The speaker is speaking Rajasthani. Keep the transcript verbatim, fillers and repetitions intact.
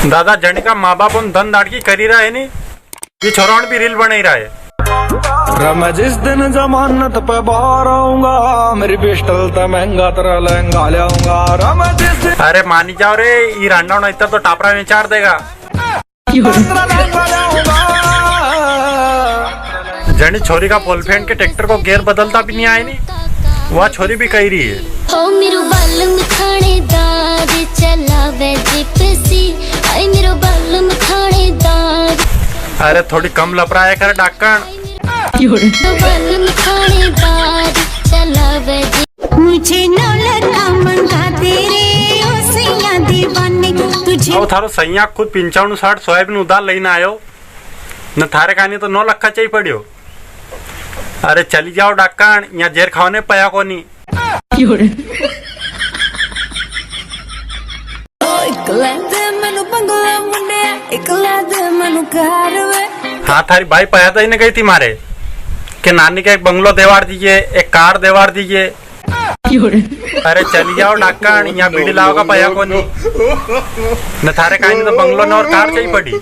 दादा, जणी का माँ बाप उन धन दाड़की करी रहा है नी, ये छोरावण भी रील बनाई रहा है। रे मैं जिस दिन जमानत पे बाहर आऊंगा, मेरी पिस्टल ते महंगा तेरा लहंगा ले आऊंगा। रे मैं जिस दिन अरे मानी जाओ रे, ई रांडावण इतना तो टापरा में चार देगा। जणी छोरी का बॉयफ्रेंड के ट्रैक्टर को गियर बदलता भी नी आए नी, वा छोरी भी कही री है। ओ मेरो बालम थानेदार चलावे जीप सी, हाय मेरो बालम थानेदार। अरे थोड़ी कम लपराया कर डाकण। बालम थानेदार चलावे जीप। मुझे नौ लखा मंगा दे रे ओ सैया दीवाने तुझे। अब थारो सैया खुद पिंचाणु साठ सोयाबीन उधार लेने आयो, न थारे कानी तो नौ लखा चाहिए पड़ियो। अरे चली जाओ डाकण, यहाँ जेर खावाने पया कोनी। हाँ, थारी बाई पया तो ही ने गई थी मारे के नानी के एक बंगलो देवार दीजिए, एक कार देवार दीजिए। अरे चली जाओ डाकण, यहाँ बीड़ी लावा का पया कोनी। न थारे कानी तो बंगलो न और कार चाहिए पड़ी।